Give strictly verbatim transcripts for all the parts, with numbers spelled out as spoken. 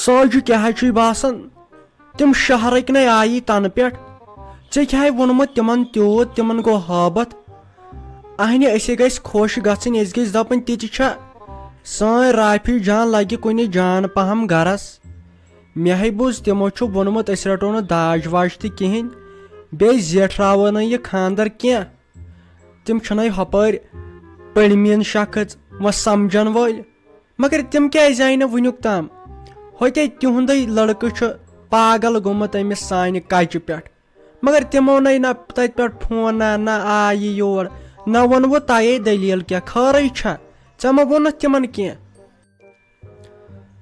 تاجہِ کیٛاہ چھُے باسان؟ تِم شہرٕکۍ نے آیی تنہٕ پٮ۪ٹھ۔ ژےٚ کیٛاہ ووٚنمُت تِمن تیوٗت؟ تِمن گوٚو ہٲبتھ۔ اہنہِ، أسے گژھِ خۄش گژھٕنۍ، أسۍ گژھِ دپٕنۍ، تہِ تہِ چھا سٲنۍ رافی جان لگہِ کُنہِ جان پہم گرس۔ مےٚ ہے بوٗز تِمو چھُ ووٚنمُت، أسۍ رٹو نہٕ داج واج تہِ کِہینۍ، بیٚیہِ زیٹھراوو نہٕ یہِ خاندر کینٛہہ۔ تِم چھِنَے ہۄپٲرۍ پٔرمین شخص، وۄنۍ سمجھن وٲلۍ۔ مگر تِم کیٛازِ آیہِ نہٕ وٕنیُک تام؟ ہوٚتے تِہُنٛدُے لڑکہٕ چھُ پاگل گوٚمُت أمِس سانہِ کچہِ پٮ۪ٹھ۔ مگر تِمو نے نہ تتہِ پٮ۪ٹھ فون، نہ، نہ آیہِ یور، نہ ووٚنوُ تۄہے دٔلیٖل کیٛاہ، خٲرٕے چھا؟ ژےٚ ما ووٚنُتھ تِمن کینٛہہ؟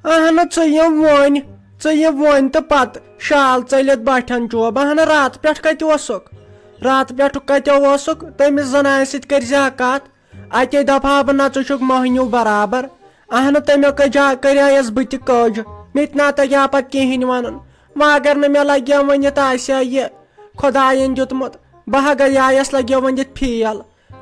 اہنہٕ، ژٕ یہِ وۄنۍ، ژٕ یہِ وۄنۍ تہٕ پتہٕ شال ژٔلِتھ بٹھٮ۪ن چوب۔ اہنہٕ، راتہٕ پٮ۪ٹھ کتہِ اوسُکھ؟ راتہٕ پٮ۪ٹھ کتہِ اوسُکھ؟ تٔمِس زنانہِ سۭتۍ کٔرۍ زِ ہا کتھ۔ اتے دپہٕ ہا بہٕ، نہ، ژٕ چھُکھ مۄہنیو برابر۔ اہنہٕ، تٔمۍ کٔجا-، کریایس بہٕ تہِ کٔج۔ مےٚ تہِ نا تگہِ ہا پتہٕ کہینۍ ونُن۔ وۄنۍ اگر نہٕ مےٚ لگہِ ہا ؤنِتھ، آسہِ ہا یہِ خۄداین دیُتمُت، بہٕ ہا گٔیایس لگہِ ہا ؤنِتھ فیل۔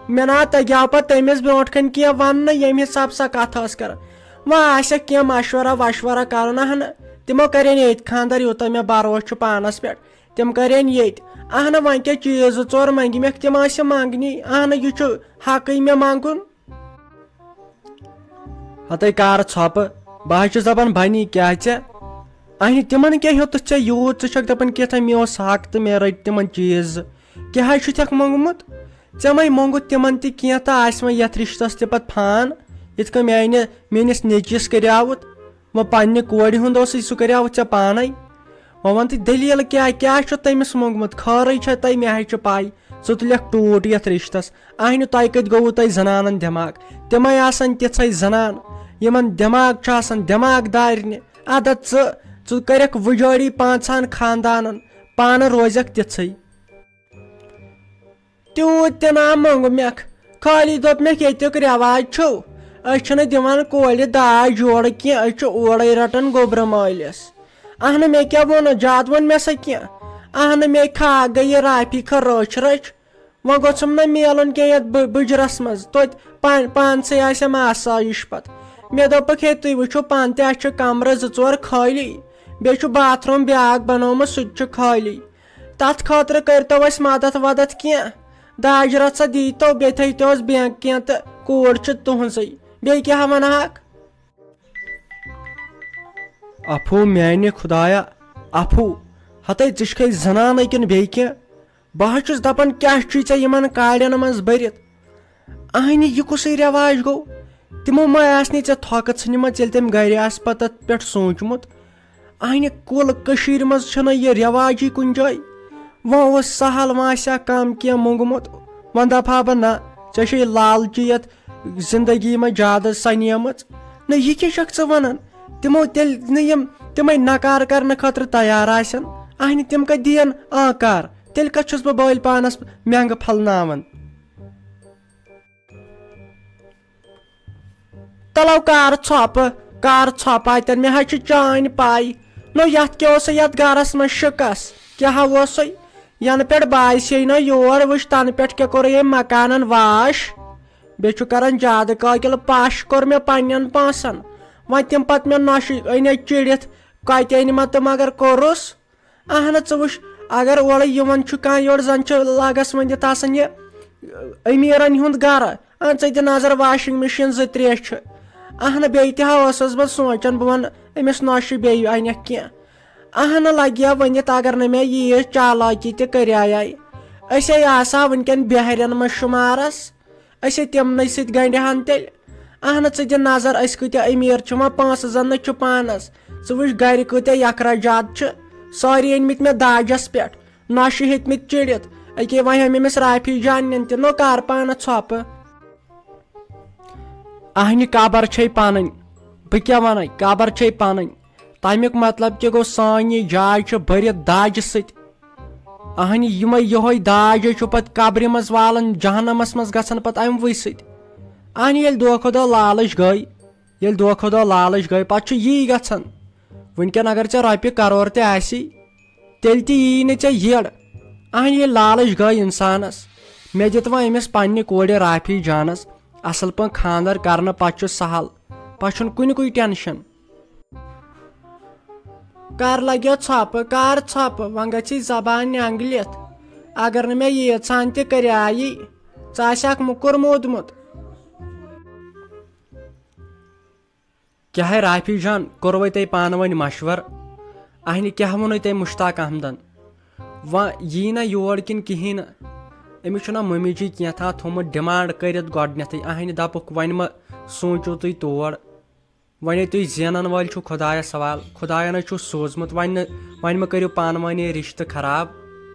مےٚ نا تگہِ ہا پتہٕ تٔمِس برونٛٹھ کنہِ کینٛہہ وننہٕ، ییٚمہِ حساب سۄ کتھ ٲس کران۔ وۄنۍ آسٮ۪کھ کینٛہہ مشورہ وشورہ کرُن۔ اہنہٕ، تِمو کرن ییٚتہِ خاندر، یوٗتاہ مےٚ بھروسہٕ چھُ پانس پٮ۪ٹھ۔ تِم کرن ییٚتہِ۔ اہنہٕ، وۄنۍ کیٛاہ چیٖز زٕ ژور منگہِ مےٚ، تِم ٲسۍ منگنی۔ اہنہٕ، یہِ چھُ حقٕے مےٚ منگُن۔ ہتے کر ژھۄپہٕ، بہٕ حظ چھُس دپان بنی کیٛاہ ژےٚ؟ اہنہِ، تِمن کیٛاہ ہیوٚتُتھ ژےٚ یوٗت؟ ژٕ چھکھ دپان کینٛہہ تام مےٚ اوس حق تہٕ مےٚ رٔٹۍ تِمن چیٖز زٕ۔ کیٛاہ حظ چھُتھکھ موٚنگمُت؟ ژےٚ مَے موٚنگُتھ تِمن تہِ کینٛہہ تہٕ آسہِ وۄنۍ یتھ رشتس تہِ پتہٕ فان، یِتھ کٔنۍ میانہِ، میٲنِس نیٚچوِس کریاوُتھ۔ وۄنۍ پننہِ کورِ ہُنٛد اوسُے، سُہ کریاوُتھ ژےٚ پانے۔ وۄنۍ وَن تہٕ دٔلیٖل کیٛاہ، کیٛاہ چھُ تٔمِس موٚنگمُت؟ خٲرٕے چھےٚ تۄہہِ، مےٚ ہے چھِ پَے۔ ژٕ تُلکھ ٹوٗٹ یَتھ رِشتَس۔ اَہنہِ، تۄہہِ کَتہِ گوٚوُ تۄہہِ زَنانَن دٮ۪ماغ؟ تِمَے آسَن تِژھَے زَنان، یِمَن دٮ۪ماغ چھُ آسان دٮ۪ماغ دارنہِ۔ اَدٕ ژٕ، ژٕ کَرٮ۪کھ وُجٲڑی پانٛژہَن خاندانَن، پانہٕ روزٮ۪کھ تِژھٕے۔ تیوٗت تہِ نا موٚنگ مےٚ، خٲلی دوٚپ مےٚ، ییٚتیُک رٮ۪واج چھُ، أسۍ چھِنہٕ دِوان کورِ داج یورٕ کینٛہہ، أسۍ چھِ اورَے رَٹان گوٚبرٕ مٲلِس۔ اہنہٕ، مےٚ کیٛاہ ووٚنُتھ؟ زیادٕ ووٚن مےٚ سا کینٛہہ؟ اہنہٕ، مے کھاکھ گٔے یہِ رافی کھٔر رٔچھ رٔچھ۔ وۄنۍ گوٚژھُم نہ میلُن کینٛہہ یَتھ بُ-، بُجرَس منٛز، توتہِ پان-، پانسٕے آسٮ۪م آسایِش پَتہٕ۔ مےٚ دوٚپُکھ، ہے، تُہۍ وٕچھِو پانہٕ تہِ، اَسہِ چھِ کَمرٕ زٕ ژور خٲلی، بیٚیہِ چھُ باتھ روٗم بیٛاکھ بَنومُت، سُہ تہِ چھُ خٲلی۔ تتھ خٲطرٕ کٔرۍتو اَسہِ مدد ودد کینٛہہ۔ داج رژھا دیٖتو، بیٚیہِ تھٲیتوس بینک کینٛہہ تہٕ کوٗر چھِ تُہنٛزٕے۔ بیٚیہِ کیٛاہ ونہٕ ہاکھ؟ افو میانہِ خدایا، افو۔ ہتے ژٕ چھکھے زنانٕے کِنہٕ بیٚیہِ کینٛہہ؟ بہٕ حظ چھُس دپان، کیٛاہ چھُے ژےٚ یِمن کاڑٮ۪ن منٛز بٔرِتھ؟ اہنہِ، یہِ کُسٕے رٮ۪واج گوٚو؟ تِمو ما آسہِ نہٕ ژےٚ تھۄکہٕ ژھٕنِمٕژ، ییٚلہِ تٔمۍ گرِ آسہِ پتہٕ تتھ پٮ۪ٹھ سوٗنٛچمُت؟ اہنہِ، کُل کٔشیٖرِ منٛز چھُنہٕ یہِ رٮ۪واجی کُنہِ جایہِ۔ وۄنۍ اوس سہل، وۄنۍ آسہِ ہا کم کینٛہہ موٚنگمُت۔ وۄنۍ دپہٕ ہا بہٕ، نہ، ژےٚ چھے لالچی یتھ زندگی منٛز زیادٕ سنیمٕژ۔ نہ، یہِ کیٛاہ چھکھ ژٕ ونان؟ تِمو تیٚلہِ نہٕ یِم تِمے نکار کرنہٕ خٲطرٕ تیار آسن، اہنہِ، تِم کتہِ دِین آنکار؟ تیٚلہِ کتھ چھُس بہٕ بٲلۍ پانس مٮ۪نٛگہٕ پھلناوان؟ تلو کر ژھۄپہٕ، کر ژھۄپہٕ اتٮ۪ن، مےٚ حظ چھِ چٲنۍ پاے۔ نو یتھ کیٛاہ اوسے یتھ گرس منٛز شِکس؟ کیٛاہ ہا اوسے؟ ینہٕ پٮ۪ٹھ باسے نہ یور وٕچھ، تنہٕ پٮ۪ٹھ کیٛاہ کوٚرُے أمۍ مکانن واش؟ بیٚیہِ چھُ کران زیادٕ قٲقِل، پش کوٚر مےٚ پننٮ۪ن پونٛسن۔ وۄنۍ تِم پتہٕ مےٚ نۄشہِ أنۍ چِڑِتھ، کتہِ أنۍ ما تہٕ مگر کوٚرُس؟ اہنہٕ، ژٕ وٕچھ، اگر اورٕ یِوان چھُ کانٛہہ، یورٕ زن چھُ لاگس ؤنِتھ آسان یہِ امیٖرن ہُنٛد گرٕ، اہن، ژٕ دِ نظر، واشنگ مشیٖن زٕ ترٛےٚ چھِ۔ اہنہٕ، بیٚیہِ تہِ ہا ٲسٕس بہٕ سونٛچان، بہٕ وَنہٕ أمِس نۄشہِ بیٚیہِ اَنٮ۪کھ کینٛہہ۔ اہنہٕ، لگہِ ہا ؤنِتھ، اگر نہٕ مےٚ ییٖژ چالاکی تہِ کریایے، أسے آسہٕ ہا وٕنکٮ۪ن بہرٮ۪ن منٛز شُمارس۔ أسۍ ہے تِمنٕے سۭتۍ گنٛڈِ ہن تیٚلہِ۔ اہنہٕ، ژٕ دِ نظر، أسۍ کۭتیٛاہ أمیٖر چھِ، وۄنۍ پونٛسہٕ زن نہٕ چھُ پانس۔ ژٕ وٕچھ گرِ کۭتیٛاہ یکھراجات چھِ، سٲری أنۍ مٕتۍ مےٚ داجس پٮ۪ٹھ، نۄشہِ ہیٚتۍ مٕتۍ چِڑِتھ۔ أکے وۄنۍ ہیوٚم أمِس رافی جان نِن تہِ، نو کر پانس ژھۄپہٕ۔ اہنہِ، قبر چھے پنٕنۍ، بہٕ کیٛاہ ونَے، قبر چھے پنٕنۍ۔ تمیُک مطلب کہِ گوٚو، سٲنۍ یہِ جاے چھِ بٔرِتھ داجہِ سۭتۍ۔ اہنہِ، یِمے یِہوے داج ہے چھُ پتہٕ قبرِ منٛز والان، جہنمس منٛز گژھان پتہٕ اموٕے سۭتۍ۔ اہنہِ، ییٚلہِ دۄہ کھۄتہٕ دۄہ لالٕچ گٔے، ییٚلہِ دۄہ کھۄتہٕ دۄہ لالٕچ گٔے، پتہٕ چھُ یی گژھان۔ وٕنکٮ۪ن اگر ژےٚ رۄپیہِ کرور تہِ آسی، تیٚلہِ تہِ یی نہٕ ژےٚ یٔڑ۔ اہنہِ، ییٚلہِ لالٕچ گٔے انسانس، مےٚ دِتھ وۄنۍ أمِس پننہِ کورِ رافی جانس اصل پٲٹھۍ خانٛدر کرنہٕ، پتہٕ چھُ سہل، پتہٕ چھُنہٕ کُنہِ کُے ٹینشن۔ کر لگیو ژھۄپہٕ، کر ژھۄپہٕ، وۄنۍ گژھی زبان نینگلِتھ۔ اگر نہٕ مےٚ ییٖژہن تہِ کریایی، ژٕ آسہِ اکھ موٚکُر موٗدمُت۔ کیٛاہ ہے رافی جان، کوٚروَے تۄہہِ پانہٕ ؤنۍ مشور؟ اہنہِ کیٛاہ ووٚنُے تۄہہِ مشتاق احمدن؟ وۄنۍ یی نہ یور کِنہٕ کِہیٖنۍ نہٕ؟ أمِس چھُنہ مٔمی جی کینٛژھا تھوٚمُت ڈِمانڈ کٔرِتھ گۄڈٕنٮ۪تھٕے؟ اہنہِ دَپُکھ وۄنۍ مہ سوٗنٛچِو تُہۍ تور، وۄنۍ ہے تُہۍ زینَن وٲلۍ چھُو خۄدایَس حوال، خۄدایَن ہے چھُو سوٗزمُت، وۄنۍ نہٕ، وۄنۍ مہ کٔرِو پانہٕ ؤنۍ یہِ رِشتہٕ خراب۔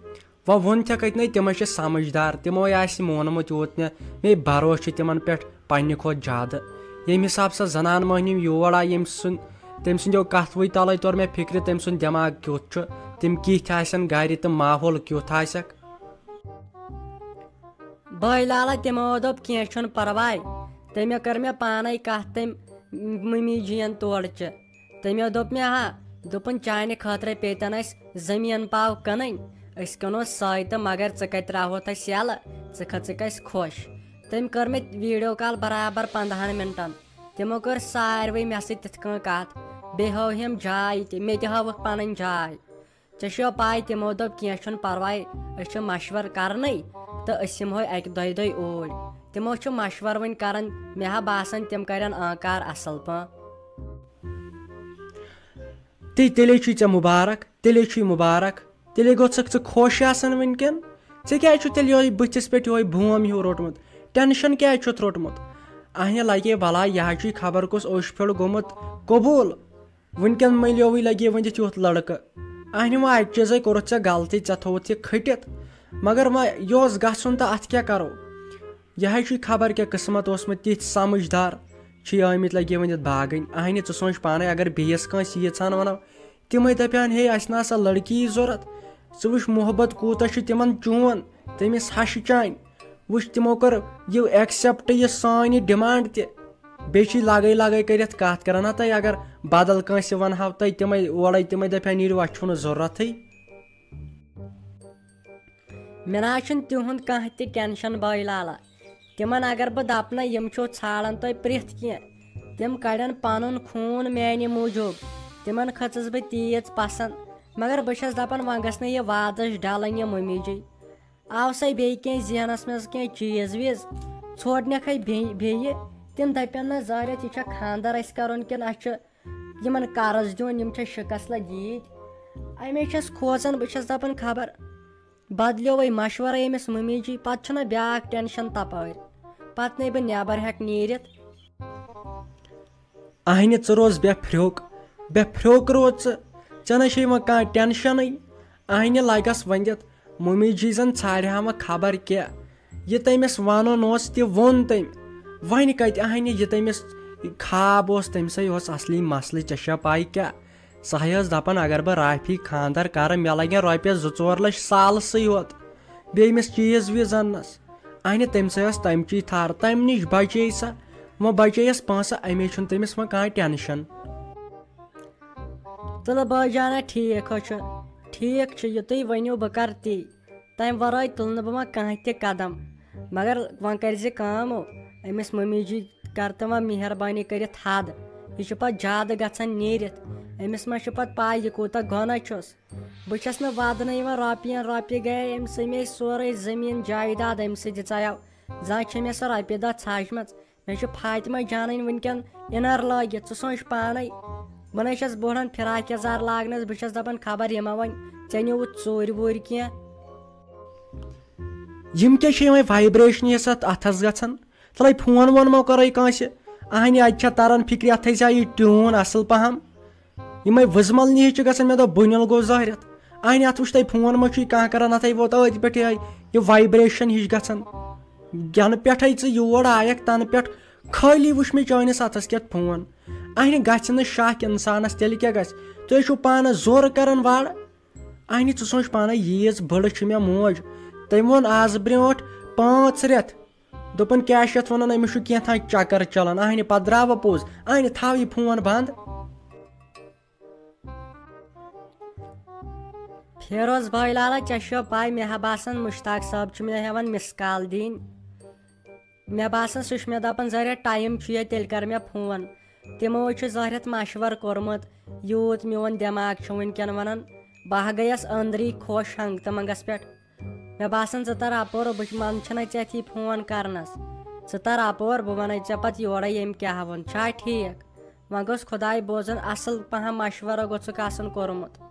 وۄنۍ ووٚن تھکھ أتۍ نے، تِم ہے چھِ سمجھدار، تِمو ہے آسہِ مونمُت یوٗت مےٚ، مےٚ بھروسہٕ چھُ تِمن پٮ۪ٹھ پننہِ کھۄتہٕ زیادٕ۔ ییٚمہِ حساب سۄ زنان مٔہنِو یور آیہِ، ییٚمہِ سُنٛد، تٔمۍ سٕنٛدیو کتھوٕے تلے توٚر مےٚ فکرِ، تٔمۍ سُنٛد دٮ۪ماغ کیُتھ چھُ، تِم کِتھۍ آسن گرِ تہٕ ماحول کیُتھ آسٮ۪کھ۔ بٲے لالا، تِمو دوٚپ، "کینٛہہ چھُنہٕ پرواے۔" تٔمۍ کٔر مےٚ پانے کتھ تٔمۍ مٔمی جِین تورچہِ۔ تٔمۍ دوٚپ مےٚ، ہا، دوٚپُن، "چانہِ خٲطرٕ پیٚتن اَسہِ زٔمیٖن پاو کٕنٕنۍ، أسۍ کٕنو سۄے تہٕ مگر ژٕ کتہِ ترٛاوہوتھ اَسہِ یَلہٕ، ژٕ کھٔژٕکھ اَسہِ خۄش۔" تٔمۍ کٔر مےٚ ویٖڈیو کال برابر پنٛدہن مِنٹن۔ تِمو کٔر ساروٕے مےٚ سۭتۍ تِتھ کٔنۍ کتھ، بیٚیہِ ہٲوہِم جاے تہِ، مےٚ تہِ ہٲوٕکھ پنٕنۍ جاے۔ ژےٚ چھُیا پاے، تِمو دوٚپ، "کینٛہہ چھُنہٕ پرواے، أسۍ چھِ مشور کرنٕے تہٕ أسۍ یِمہوے اکہِ دۄیہِ دۄہہِ اوٗرۍ۔" تِمو چھُ مشور وۄنۍ کران، مےٚ ہا باسان، تِم کرن آنکار اصل پٲٹھۍ۔ تی تیٚلے چھُے ژےٚ مُبارک، تیٚلے چھُے مُبارک، تیٚلے گوٚژھکھ ژٕ خۄش آسان وٕنکٮ۪ن۔ ژےٚ کیٛازِ چھُ تیٚلہِ یِہوٚے بٕتھِس پٮ۪ٹھ یِہوٚے بوم ہیوٗ روٚٹمُت؟ ٹٮ۪نشن کیٛازِ چھُتھ روٚٹمُت؟ اہنہِ لگے بلاے، یہِ ہا چھُے خبر کُس اوٚش پھیوٚر گوٚمُت قبوٗل۔ وٕنکٮ۪ن مٔلیووٕے لگے ؤنِتھ یُتھ لڑکہٕ۔ اہنہِ وۄنۍ اکہِ چیٖزے کوٚرُتھ ژےٚ غلطی، ژےٚ تھووُتھ یہِ کھٔٹِتھ۔ مگر وۄنۍ یہِ اوس گژھُن تہٕ اتھ کیٛاہ کرو؟ یہِ ہا چھُے خبر کیٛاہ قٕسمت اوسمُت، تِتھۍ سمجھدار چھِ آمٕتۍ لگے ؤنِتھ باگٕنۍ۔ اہنہِ ژٕ سونٛچ پانے، اگر بیٚیِس کٲنٛسہِ ییٖژہن ونو، تِمے دپن، "ہے، اسہِ نہ سا لڑکی ضروٗرت، ژٕ وٕچھ محبت کوٗتاہ چھُ تِمن چون، تٔمِس ہشہِ چانہِ۔" وٕچھ، تِمو کٔر یہِ accept، یہِ سٲنۍ یہِ demand تہِ۔ بیٚیہِ چھِ لگے لگے کٔرِتھ کتھ کران۔ ہا تۄہہِ اگر بدل کٲنٛسہِ ونہو تۄہہِ، تِمے اورے تِمے دپہِ ہا، "نیٖرِو، اسہِ چھُنہٕ ضروٗرتھٕے۔" مےٚ نہ حظ چھُنہٕ تِہُنٛد کانٛہہ تہِ ٹٮ۪نشن، بٲے لالا۔ تِمن اگر بہٕ دپہٕ نہ، یِم چھِو ژھانڈان تۄہہِ پرٛٮ۪تھ کینٛہہ، تِم کڑن پنُن خوٗن میانہِ موٗجوٗب۔ تِمن کھٔژٕس بہٕ تیٖژ پسنٛد، مگر بہٕ چھس دپان، وۄنۍ گژھِ نہٕ یہِ وعدس ڈلٕنۍ، یہِ مٔمی جی۔ آو سا بیٚیہِ کینٛہہ ذہنس منٛز کینٛہہ چیٖز ویٖز؟ ژھوڑنکھے بیٚیہِ، بیٚیہِ تِم دپن نہ، زٲرِتھ، یہِ چھا خانٛدر اسہِ کرُن کِنہٕ اسہِ چھُ یِمن قرض دیُن، یِم چھِ شِکس لٔگۍ ییٖتۍ۔ اَمے چھَس کھوژان، بہٕ چھَس دَپان، خبر بدلیووے مشورَے أمِس مٔمی جی، پَتہٕ چھُنہ بیٛاکھ ٹٮ۪نشَن تَپٲرۍ، پَتہٕ نَے بہٕ نٮ۪بر ہٮ۪کہٕ نیٖرِتھ۔ اہنہِ، ژٕ روز بے پھرٛوک، بے پھرٛوک روز ژٕ، ژےٚ نَے چھے وۄنۍ کانٛہہ ٹٮ۪نشَنٕے۔ اہنہِ لگس ؤنِتھ، مٔمی جی زن ژھانڈِ ہا وۄنۍ خبر کیٛاہ۔ یہِ تٔمِس ونُن اوس، تہِ ووٚن تٔمۍ۔ وۄنۍ کتہِ اہنہِ یہِ تٔمِس خواب اوس، تٔمۍ سٕے اوس اصلی مسلہٕ، ژےٚ چھےٚ پاے کیٛاہ؟ سۄ ہے ٲس دپان، اگر بہٕ رافی خانٛدر کرٕ، مےٚ لگن رۄپیس زٕ ژور لچھ سالسٕے یوت، بیٚیہِ أمِس چیٖز ویٖز اننس۔ اہنہِ تٔمۍ سٕے ٲس تمچی تھر، تمہِ نِش بچے سۄ۔ وۄنۍ بچییس پونٛسہٕ، امے چھُنہٕ تٔمِس وۄنۍ کانٛہہ ٹینشن۔ تہٕ بٲے جانا، ٹھیٖک حظ چھُ، ٹھیٖک چھُ، یہِ تُہۍ ؤنِو، بہٕ کَرٕ تی۔ تَمہِ وَرٲے تُلہٕ نہٕ بہٕ وۄنۍ کانٛہہ تہِ قدم۔ مگر وۄنۍ کٔرۍ زِ کٲم، أمِس مٔمی جی کَر تہٕ وۄنۍ مہربٲنی کٔرِتھ حد۔ یہِ چھُ پَتہٕ زیادٕ گژھان نیٖرِتھ۔ أمِس ما چھُ پَتہٕ پَے، یہِ کوٗتاہ گۄناہ چھُس۔ بہٕ چھَس نہٕ وَدنہٕ یِوان رۄپیَن، رۄپیہِ گٔیے أمۍ سٕے مےٚ سورُے زٔمیٖن جایداد أمۍ سٕے دِژایو۔ زانٛہہ چھےٚ مےٚ سۄ رۄپیہِ دَہ ژھاجمَژ۔ مےٚ چھُ فاطمہ جانٕنۍ وٕنکٮ۪ن اِنَر لٲگِتھ، ژٕ سونٛچ پانَے۔ بہٕ نَے چھَس بوٚڑَن فراک یَزار لاگنَس، بہٕ چھَس دَپان، خبر یِمَن وۄنۍ ژےٚ نیوٗوُتھ ژوٗرِ ووٗرِ کینٛہہ۔ یِم کیٛاہ چھِ یِمَے وایبریشنہٕ یَس اَتھ اَتھَس گژھان؟ تَلَے فون وون مہ کَرَے کٲنٛسہِ۔ اَہنہِ، اَتہِ چھا تَران فِکرِ، اَتھ تھٲیزِ ہا یہِ ٹیوٗن اَصٕل پَہَم۔ یِمَے وٕزمَل نِہِچ چھِ گژھان، مےٚ دوٚپ، بُنیُل گوٚو زٲہرِتھ۔ اَہنہِ، اَتھ وٕچھ تۄہہِ فون ما چھُے کانٛہہ کَران، اَتھَے ووت أتھۍ پٮ۪ٹھٕے یہِ وایبریشن ہِش گژھان۔ ینہٕ پٮ۪ٹھے ژٕ یور آیکھ، تنہٕ پٮ۪ٹھ خٲلی وٕچھ مےٚ چٲنِس اتھس کٮ۪تھ فون۔ اہنہِ، گژھِ نہٕ شک انسانس، تیٚلہِ کیٛاہ گژھِ؟ تُہۍ چھِو پانس زورٕ کران وارٕ۔ اہنہِ، ژٕ سونٛچ پانے، ییٖژ بٔڑ چھِ مےٚ موج۔ تٔمۍ ووٚن آز برٛونٛٹھ پانٛژھ رٮ۪تھ، دوٚپُن، کیٛاہ چھِ یتھ ونان، أمِس چھُ کینٛہہ تام چکر چلان۔ اہنہِ، پتہٕ درٛاو پوٚز۔ اہنہِ، تھاو یہِ فون بنٛد۔ فیروز بھائی لالا، ژےٚ چھو پاے، مےٚ ہا باسان مشتاق صٲب چھُ مےٚ ہٮ۪وان مِس کال دِنۍ۔ مےٚ باسان سُہ چھُ مےٚ دپان، "ذرا ٹایم چھُ ییٚتہِ، تیٚلہِ کر مےٚ فون۔" تِمو چھُ زہرٮ۪تھ مشورٕ کوٚرمُت، یوٗت میون دٮ۪ماغ چھُ وٕنکٮ۪ن ونان۔ بہٕ ہا گٔیس أنٛدری خۄش ہنٛگ تہٕ منٛگس پٮ۪ٹھ۔ مےٚ باسان، ژٕ تر اپور، بہٕ منٛدٕ چھنَے ژےٚ اَتھی فون کرنس۔ ژٕ تر اپور، بہٕ ونَے ژےٚ پتہٕ یورے ییٚمۍ کیٛاہ ووٚن۔ چھا ٹھیٖک؟ وۄنۍ گوٚژھ خۄداے بوزُن، اصل پہم مشورٕ گوٚژھُکھ آسُن کوٚرمُت۔